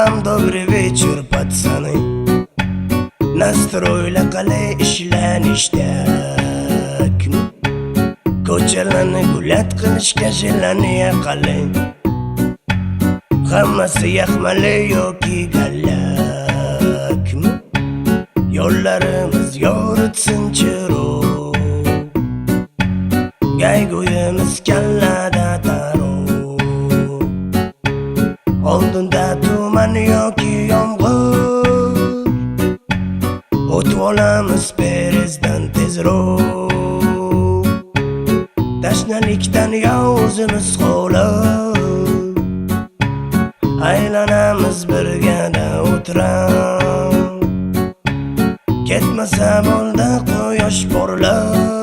Salom, добрый вечер, пацаны. Настрой lar qalay, ishlar ништяк mi? Ko'chalarni гулять qilishga желание qalay? Hammasi yaxmali yoki gallakmi? Yo'llarimiz yoritsin chiroq. Gaygo'yimiz kallada tarov. Oldinda tuman yoki yomg'ir, o'tib olamiz perezddan tezroq. Tashnalikdan yo o'zimiz qolib, aylanamiz birgada o'tirib. Ketmasa bo'ldi quyosh porlab.